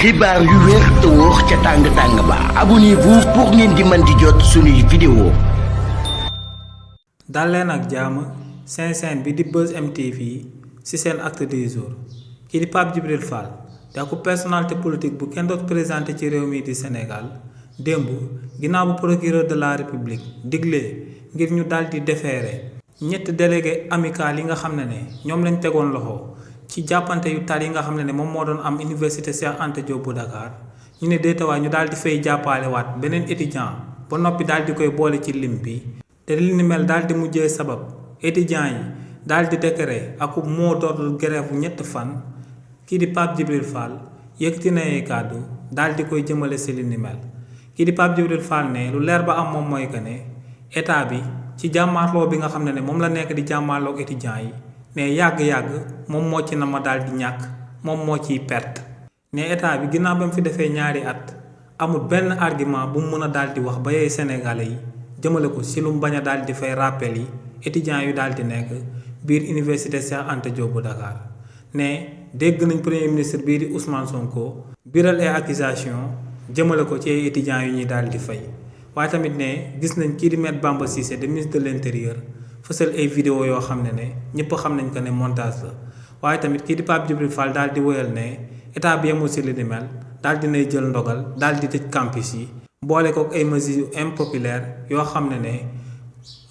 xibaar yu wér te wóor ca tàng-tàng ba abonnez-vous pour ngeen di mën di jot suñuy vidéo. dal leen ak jàmm seen chaîne bi di Buzz M TV ci seen acte du jour kii di Pape Djibril Fall di ak personnalité politique bu kenn doot présenté ci réew mi di Sénégal démb ginnaaw bu procureur de la République diglee ngir ñu daal di déféré ñetti délégué amical yi nga xam ne ñoom lañ tegoon loxo ci jàppante yu tar yi nga xam ne moom moo doon am université Cheikh Anta Diop bu Dakar ñu ne déetawaay ñu daal di fay jàppale waat beneen étudiant ba noppi daal di koy boole ci lim bi te li ni mel daal di mujjee sabab étudiants yi daal di décréter ak mot d'ordre grève ñetti fan kii di Pape Djibril Fall yëkkati na ay kàddu daal di koy jëmale si li ni mel kii di Pape Djibril Fall ne lu leer ba am moom mooy que ne état bi ci jàmmaarloo bi nga xam ne moom la nekk di jàmmaarloo ak étudiants yi. ne yàgg-yàgg moom moo ci na ma daal di ñàkk moom moo ciy perte ne état bi ginnaaw ba mu fi defee ñaari at amul benn argument bu mu mën a daal di wax ba yee sénégalais yi jëmale ko si lu mu bañ a daal di fay rappel yi étudiants yu daal di nekk biir université Cheikh Anta Diop bu Dakar ne dégg nañ premier ministre bii di Ousmane Sonko biral ay accusation jëmale ko ci ay étudiants yu ñuy daal di fay waaye tamit ne gis nañ kii di Maître Bamba Cissé de ministre de l'intérieur fësal ay vidéo yoo xam ne ñëpp xam nañ ko ne montage la waaye tamit kii di Pape Djibril Fall daal di woyal ne état bi yemul si li ni mel daal dinay jël ndogal daal di tëj campus yi boole ko ay mesures impopulaires yoo xam ne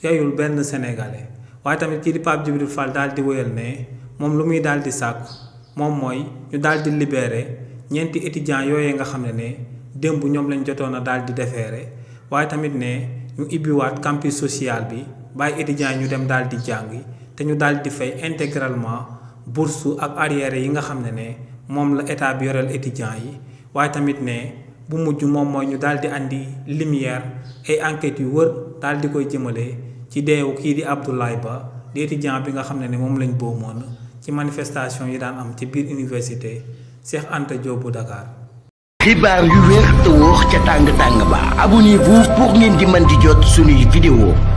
yayul benn sénégalais waaye tamit kii di Pape Djibril Fall daal di woyal ne moom lu muy daal di sàkku moom mooy ñu daal di libéré ñeenti étudiants yooyee nga xam ne démb ñoom lañ jotoon a daal di defeere waaye tamit ne ñu ibbiwaat campus social bi bàyyi étudiants yi ñu dem daal di jàngi te ñu daal di fay intégralement bourse ak arriéré yi nga xam ne moom la état bi yoreel étudiants yi waaye tamit ne bu mujj moom mooy ñu daal di andi lumière ay enquêtes yu wër daal di koy jëmale ci deewu kii di Abdoulaye Ba di étudiant bi nga xam ne moom lañ boomoon ci manifestation yi daan am ci biir université Cheikh Anta Diop bu Dakar. xibaar yu wér te wóor ca tàng-tàng ba abonnez-vous pour ngeen di mën di jot suñuy vidéo.